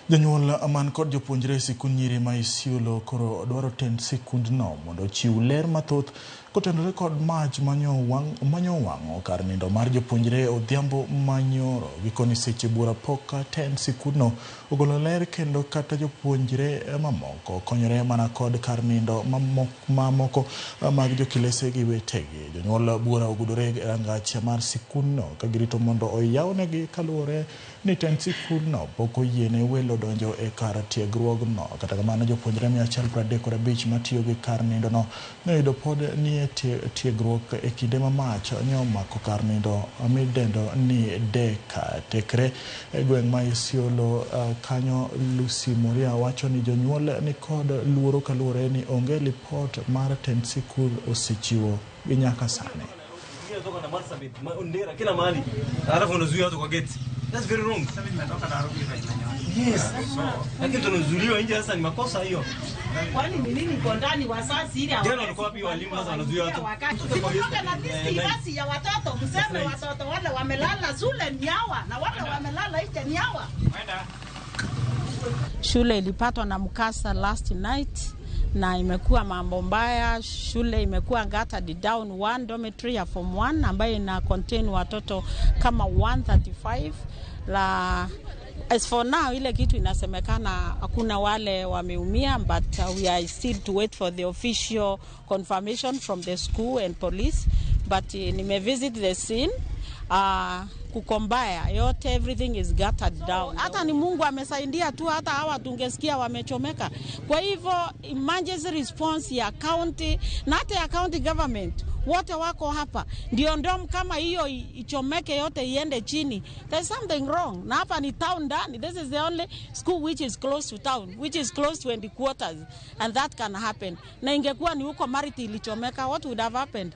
Jonyuol man kod jopuonjre e sikund nyiri ma Isiolo koro dwaro tend sikundno mondo ochiw ler mathoth kotenore kod mach manyo wang'o kar nindo mar jopuonjre odhiambo manyoro. Gikoni seche buora pok tend sikundno ogolo ler kendo kata jopuonjre mamoko konyore mana kod kar nindo mamoko mag jokilese gi wetegi. Jonyuol buora ogudore e rangach mar sikundno ka girito mondo oyawnegi kaluwore ni tend sikundno pok oyiene welo donjo e kar tiegruogno. Kata kamano, jopuonjre 135 matiyo gi kar nindono noyudo pod nie tiegruok e kinde ma mach ne omako kar nindo midendo ni Deka. Tekre e gweng' ma Isiolo kanyo, Lucy Moria wacho ni jonyuol nikod luoro kaluwore ni onge lipot mar tend sikul osechiwo gi nyaka sani. Kila mahali alafu unazuia watu kwa gate. That's very wrong. Yes. Lakini tunazuiliwa nje sasa ni makosa hiyo. Kwani ni nini iko ndani wazazi ili Jana walikuwa wapi walimu sasa wanazuia watu? Simtoke na listi basi ya watoto, mseme watoto wale wamelala shule ni hawa na wale wamelala nje ni hawa. Shule ilipatwa na mkasa last night na imekuwa mambo mbaya. Shule imekuwa gutted down one dormitory ya form 1 ambayo ina contain watoto kama 135 la. As for now, ile kitu inasemekana hakuna wale wameumia, but we are still to wait for the official confirmation from the school and police, but nimevisit the scene, kuko mbaya yote, everything is gutted down. Hata ni Mungu amesaidia tu, hata hawa tungesikia wamechomeka. Kwa hivyo emergency response ya county na hata ya county government wote wako hapa, ndio dorm kama hiyo ichomeke yote iende chini. There's something wrong. Na hapa ni town ndani. This is the only school which is close to town, which is close to headquarters, and that can happen. Na ingekuwa ni huko Mariti ilichomeka, what would have happened?